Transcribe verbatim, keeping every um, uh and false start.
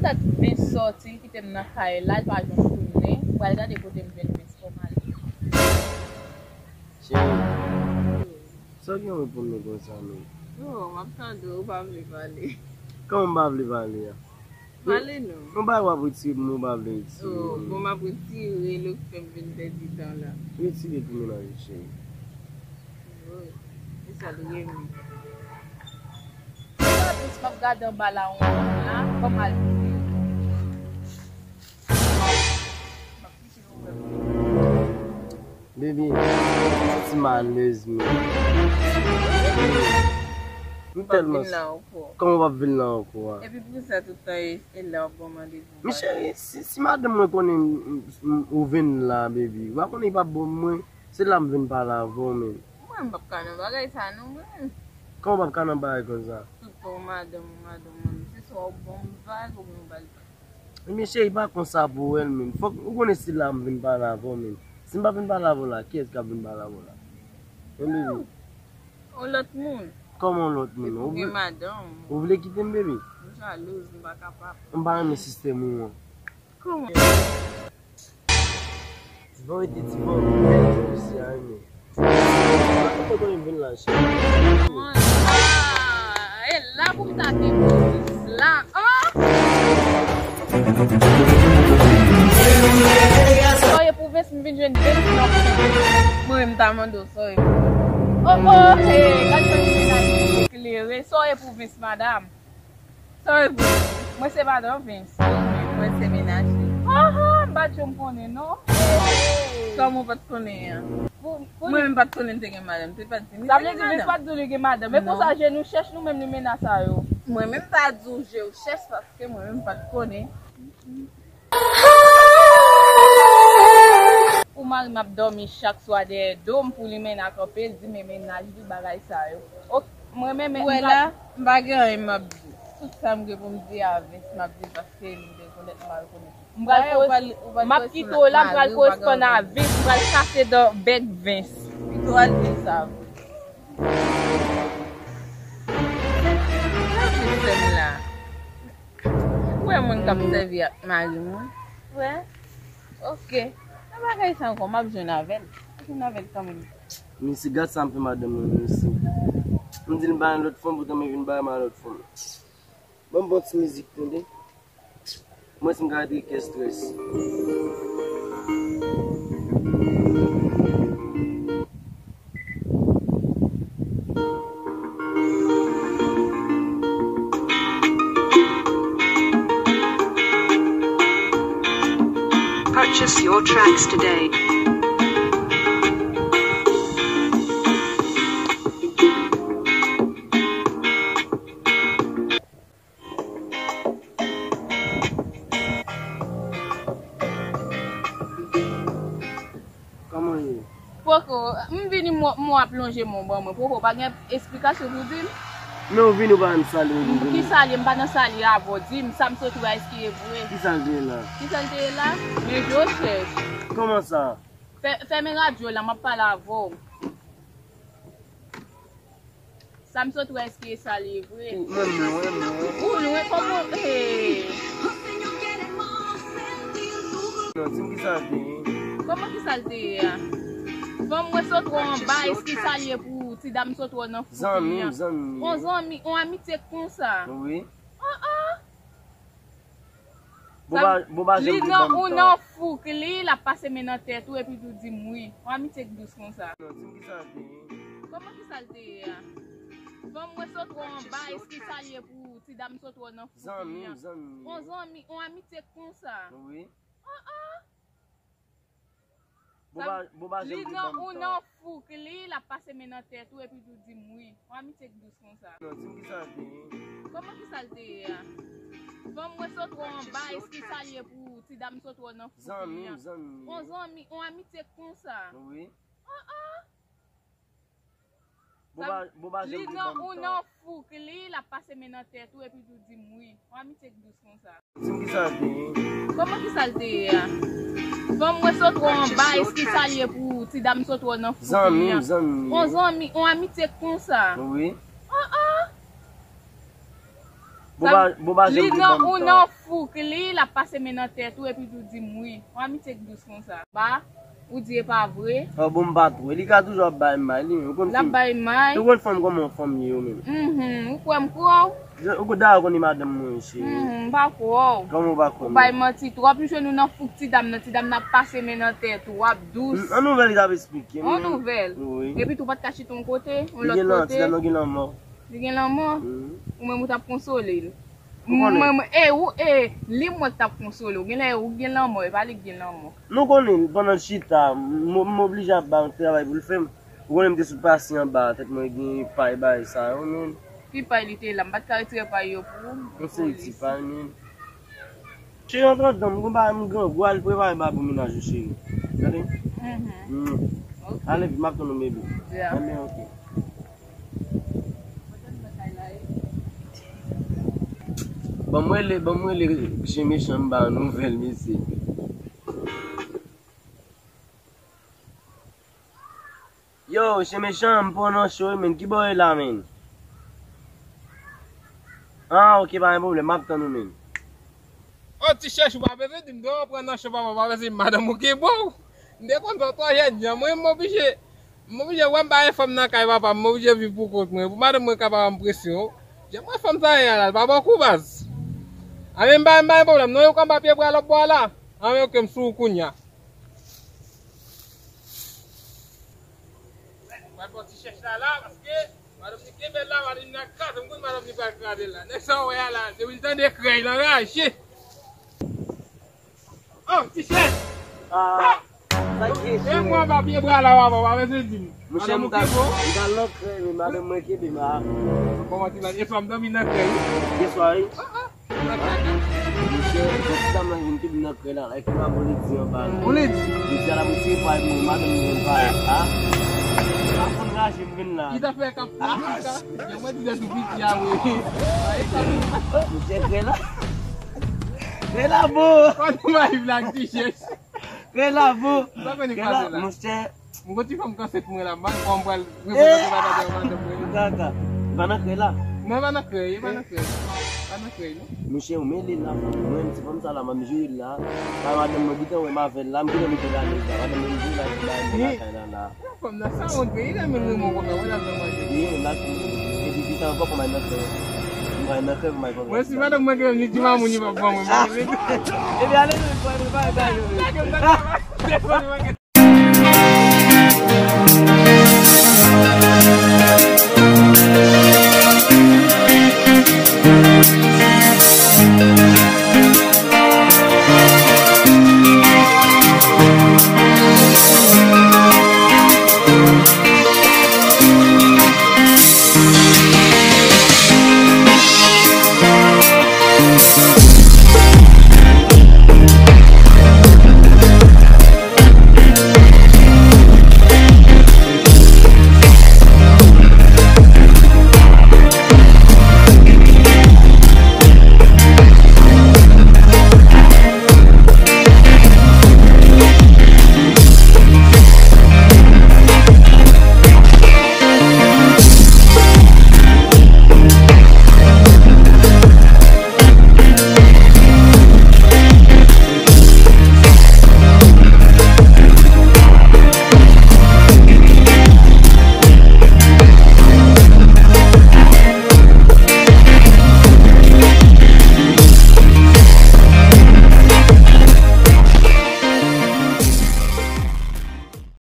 Dat Vens sòti, li kite m nan kay la, li pa janm tounen. M pral gade kote m jwenn Vens kòman li ye. Cheri, sa w gen reponn mwen konsa menm? Oh, m ap tande w, ou pa vle pale. Kòman m pa vle pale a? Pale non. Yon bagay w ap retire pou mwen, ou pa vle retire. Oh, bon, m ap retire l, ou fè m vin pèdi tan la. Retire pou mennaj ou, cheri. Oh, e sa l renmen. Sa plis m ap gade anba la yon moun la, ban m al kite. M ap kite yo wè m. Baby, m santi m alèz menm. M tèlman. Kòman w ap vin la ankò a? Epi poukisa tout tan e, e la w ap ban m randevou? Men cheri, si, si madanm mwen konnen m, m, m, ou vin la, baby, ou pa konnen li p ap bon pou mwen. Se la m vin pale avè w menm. Mwen, m p ap ka nan bagay sa non, mwen. Kòman w p ap ka nan bagay konsa? Tout tan w madanm, w madanm, mwen. Se swa w ban m vag oubyen w ba l vag. Ebyen cheri, pa konsa pou wè l menm. Fòk ou konnen se la m vin pale avè w menm. Si m pa vin pale avè w la, kiyès k ap vin pale avè w la? Yon lòt moun. Kòman yon lòt moun? Ou gen madanm. Ou vle kite m, baby? M jalouz, m pa kapab. M pa renmen sistèm ou an. Kòman? Divan rete divan, men jan misye a renmen. Ou pa konn kote m vin la, cheri. Ah, e la pou m ta gen polis la. Oh! Sa w ye pou Vens, m vin jwenn Vens nan. Mwen menm ta mande w sa w ye pou. Oh, oh, hey, gad jan mennaj mwen eklere. Sa w ye pou Vens, madanm? Sa w ye pou Vens? Mwen se madanm Vens. Mwen se mennaj li. Ah, ah, m pa t janm konnen non. Kòman w pa t konnen an? Mwen menm pa t konnen m te gen madanm. Se pa t di m li te gen madanm. Sa vle di Vens pa t di w li gen madanm. E konsa je nou chèch nou menm limena sa yo. Mwen menm pa di w je w chèch paske mwen menm pa t konnen. Pou mari m ap dòmi chak swa dèyè do m pou limena kanpe, l di men mennaj li bagay sa yo. Ok, mwen menm m pa gen anyen m ap di. Tout sa m gen pou m di a Vens m ap di paske li rekonèt m pa rekonèt. M pral kore-, m ap kite w la, m pral koresponn a Vens, m pral kase dan bèk Vens. Pito al di sa vre. Sa Vens fè m la? Ou wè moun k ap sèvi ak mari m wi. Wè? Ok. Nan bagay sa ankò, m ap jwenn avè l. M ap jwenn avè l kanmenm. Mesi, gad sa m fè madanm mwen, mesi. M di l m ba yon lòt fanm, poutan m vin ba yon lòt fanm. Ban m bon ti mizik tande. Mwen si m ka rete kè strès. Purchase your tracks today. Kòman ye? Poko, m vini m w-, m w ap lonje men w ban mwen. Poko, pa gen esplikasyon pou di m? Men w vini w pa menm salye m. Ki salye? M pa nan salye avè w. Di m sa m sot wè, èske e vre? Ki sa l te ye la? Ki sa l te ye la? Men je w chèch. Kòman sa? Fè-, fèmen radyo la, m ap pale avè w. Sa m sot wè, èske e sa l ye vre? Mwen, mwen, mwen. Ou lwen, kòman, hey. Non, di m ki sa l te ye. Kòman ki sa l te ye a? Fanm mwen sot wè anba, èske sa l ye pou ti dam sot wè nan fouki an? Zanmi m, zanmi m. On zanmi, on amitye konsa. Wi. Oh, oh. Bon, ba, bon, ba, li nan, ou nan fouk li, l ap pase men nan tèt ou, epi tou di m wi. On amitye k dous konsa. Non, di m ki sa l te ye. Kòman ki sa l te ye a? Fanm mwen sot wè anba, èske sa l ye pou ti dam sot wè nan fouk li an? Zanmi m, zanmi m. On zanmi, on amitye k konsa. Wi. Oh, oh. Li nan, ou nan fouk li, l ap pase men nan tèt ou, epi tou di m wi. On amitye k dous konsa. Non, di m ki sa l te ye. Kòman ki sa l te ye a? Fanm mwen sot wè anba, èske sa l ye pou ti dam sot wè nan fouk li an? Zanmi m, zanmi m. On zanmi, on amitye k konsa. Wi. Oh, oh. Bon, ba, bon, ba, li nan, ou nan fouk li, l ap pase men nan tèt ou, epi tou di m wi. On amitye k dous konsa. Di m ki sa l te ye. Kòman ki sa l te ye a? Fanm mwen sot wè anba, èske sa l ye pou ti dam sot wè nan fouk li an? Zanmi m, zanmi m. On zanmi, on amitye k konsa. Wi. Oh, oh. Bon, pa, bon, pa janm di ban m tan. Ou nan fouk li, l ap pase men nan tèt ou, epi tou di m wi. Yon amitye k dous konsa. Ba, ou di e pa vre. An bon, m pa tro. Li ka toujou ap bay may, li menm. Ou konn fanm. L ap bay may. Ou konn fanm kòman fanm ye yo menm. Mhm, ou kwè m kwè w? Ou konn dayè ou konnen madanm mwen, cheri. Mhm, m pa kwè w. Kòman ou pa kwè m? Ou bay manti twòp, m jwenn ou nan fouk ti dam nan, ti dam nan ap pase men nan tèt ou, w ap dous. An nouvèl li t ap esplike m. An nouvèl? Wi. Epi tou pa t ka chita yon kote, yon lòt kote? Li gen lan, ti dam nan gen lanmò. Li gen lanmò? Mhm. Ou menm ou t ap konsole l. Ou konnen. Mwen, mwen, e ou, e li mwen k t ap konsole w. Genlè e ou k gen lanmò, e pa li k gen lanmò. Nou konnen, pandan l chita, m, m oblije ap ba l travay pou l fè m. Ou konnen m te sou pasyan anba, tèt mwen gen pay bagay sa yo, men. Ki pay li te la? M pa t ka retire pay yo pou ou? Yon seri ti pay, men. Cheri, antretan, m gon bagay, m grangou, al prepare bagay pou mennaj ou, cheri. Tande? Mhm. Mm. Ok. Ale vit, m ap tann ou, baby. Yeah. Enben, ok. Ban m rele, ban m rele Chen Mechan, m ba w nouvèl, mesye. Yo, Chen Mechan, m pran nan cho wi, men. Ki bò w ye la, men? Ah, ok, pa gen pwoblèm, m ap tann ou, men. O, Ti Chèch, ou pa bezwen di m, depi w pran nan cho, papa, ou pa bezwen di madanm ou ki bon. M te konn fè w twò jènjan, mwen, m oblije, m oblije wè m pa gen fanm nan kay papa, m oblije viv pou kont mwen. Pou madanm mwen ka pa ban m presyon. Jan mwen fanm sa ye a la, l pa bon kou baz. A men m pa, m pa gen pwoblèm, non, yo konn ba pye bwa lòt bò a la. A men, ok, m sou ou kounye a. Pral pran Ti Chèch la, la, paske madanm li kenbe la, madanm li nan kraze, m konn madanm li pral kraze la. Nèg sa w wè a la, depi l tande krèy l anraje. Oh, Ti Chèch! Ah, sa k gen, cheri? E mwen pa pye bra la, papa, pa bezwen di m. Monchè, m ta, m ta nan krèy, men madanm mwen kenbe m a. Kòman ti la? Yèswa m dòmi nan krèy. Yèswa, wi. Ah, ah. Monchè, ti dam nan vin kenbe m nan krèy la, like, m ap voye di anba. Voye di? Li di a la pou tire pay mwen, madanm mwen pay. Ah. M ap konn raje m vin la. Li ta fè kap. Ah. Yo mwen di dèt ou piti a, wi. Monchè, krèy la. Krèy la bon. Kòman w viv la ak Ti Chèch? Krèy la bon. Sa konn li pase la? Monchè. M gon ti fanm k ansent mwen la, m pa konn kòman m pral reprezante madanm mwen. Gaga. Li pa nan krèy la. Non, li pa nan krèy, li pa nan krèy. Pa nan krèy, non. Monchè, ou mele la, fanm mwen, ti fanm sa la, m ap jere l la. Sa madanm mwen gentan wè m avè l la, m gentan mete l alèz la. Madanm mwen jere l la, jere l la, lakay la, la. Fanm nan sa wont vre, li renmen renmen w konsa, wè l ap nan manje. Li renmen l ap nan manje. Epi pita ankò pou m al nan krèy. M pral nan krèy pou m al konn. Mwen si madanm mwen gen li di mamoun li p ap ban mwen. Epi ale nan krèy, prepare bagay yo. Lage m nan krèy.